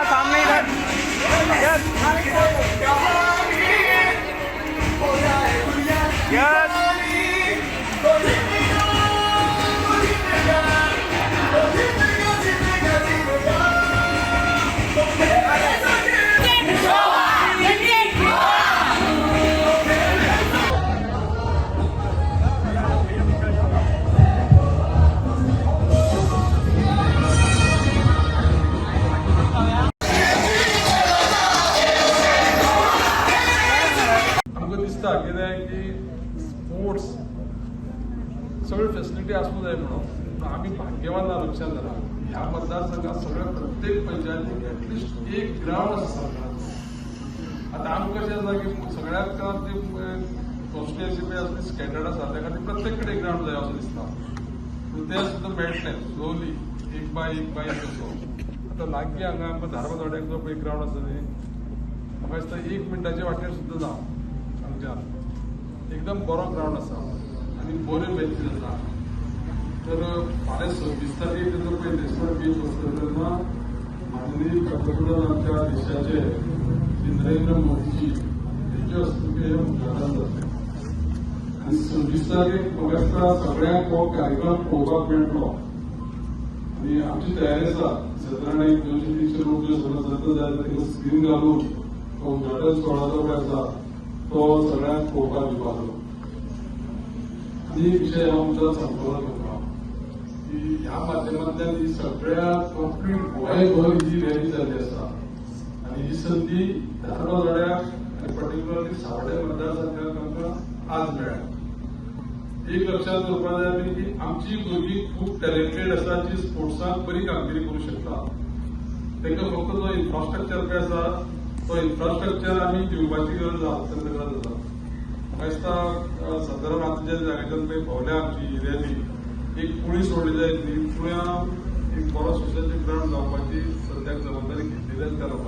सामने इधर. यस. आमकां दिसता कितें की स्पोर्ट्स सगळ्यो फेसिलिटी आसूंक जाय म्हणून. पूण आमी भाग्यवान ना लक्षांत धरा, ह्या मतदारसंघात सगळ्या प्रत्येक पंचायतीक एटलिस्ट एक ग्रावंड आसा सरकाराचो. आतां आमकां कशें आसा की सगळ्याक ती कॉन्स्टिट्युएन्सी पळय आसा ती स्कॅटर्ड आसा. त्या खातीर प्रत्येक कडेन ग्रावंड जाय असो दिसता. पूण तें सुद्दां मेळटलें स्लोली, एक बाय एक बाय एक असो. आतां लागीं हांगा आमकां धारबांदोड्याक जो पळय ग्रावंड आसा न्ही, म्हाका दिसता एक मिनटाच्या वाटेर सुद्दां ना हांगच्यान. एकदम बरो ग्रावंड आसा आनी बऱ्यो बेंचीस आसा. तर फाल्यां 26 तारखेक तेजो पळय नॅशनल बीच आसता तेन्ना माननीय पंतप्रधान आमच्या देशाचे श्री नरेंद्र मोदीजी हेंचे हस्तुकीं हें उद्घाटन जातलें. आनी 26 तारखेक म्हाका दिसता सगळ्यांक हो कार्यक्रम पळोवपाक मेळटलो. आनी आमची तयारी आसा, सादारण एक 200-300 लोक जे समज जाता जाल्यार तांकां स्क्रीन घालून तो उद्घाटन सुवाळो जो पळय आसा तो सगळ्यांक पळोवपाक दिवपाचो. आनी एक विशय हांव मुद्दाम सांगतलो तुमकां की ह्या माध्यमांतल्यान ही सगळ्या कंप्लीट गोंयभर ही रॅली जाल्ली आसा आनी ही संदी धारबांदोड्याक आनी पर्टिक्युलरली सावड्डे मतदारसंघाक आमकां आज मेळ्ळ्या. एक लक्षात दवरपाक जाय की आमची भुरगीं खूब टॅलेंटेड आसा, जी स्पोर्ट्सांत बरी कामगिरी करूं शकता. तांकां फक्त जो इन्फ्रास्ट्रक्चर पळय आसा तो इन्फ्रास्ट्रक्चर आमी दिवपाची गरज आसा, गरज आसा. म्हाका दिसता सादारण आतां ज्या जाग्याच्यान पळय भोंवल्या आमची ही रॅली, एक कुळी सोडली जायत न्ही, कुळ्यां एक बरो सोशल ग्रावंड जावपाची सद्याक जबाबदारी घेतलेली आसा त्या लोकांनी.